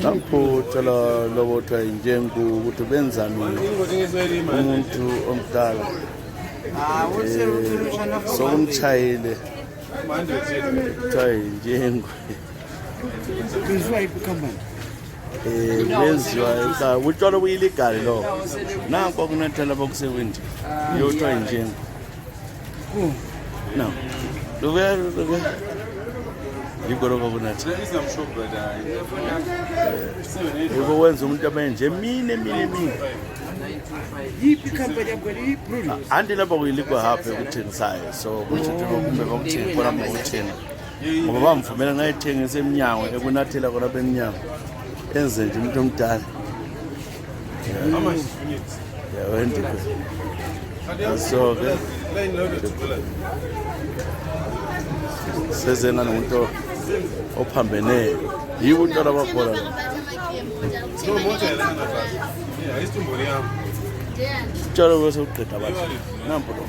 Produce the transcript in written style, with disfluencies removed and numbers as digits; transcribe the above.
Naphutha lobothwa injengu ukuthi benzani umuntu omdala sokumchayile kuthiwa injengu benziwa utshwala obuyiligali lobo nanko kunethela bokusewindi yothiwa injengu no lokuya yikho lokho kunatha yiko wenza umuntu abenje emini yiphi company yakho yiphi anti lapha kuyilikwa hapha ekuthengisayo so kuthi kumbe bakuthenga khona bakuthenga ngoba bamvumela ngayithengisa eminyango ekunathela khona beminyango enze nje umuntu omdala wendikho so ke sezena nomuntu ophambene yibo utshwala bakhola utshwala kwese uqeda abantu nampo lo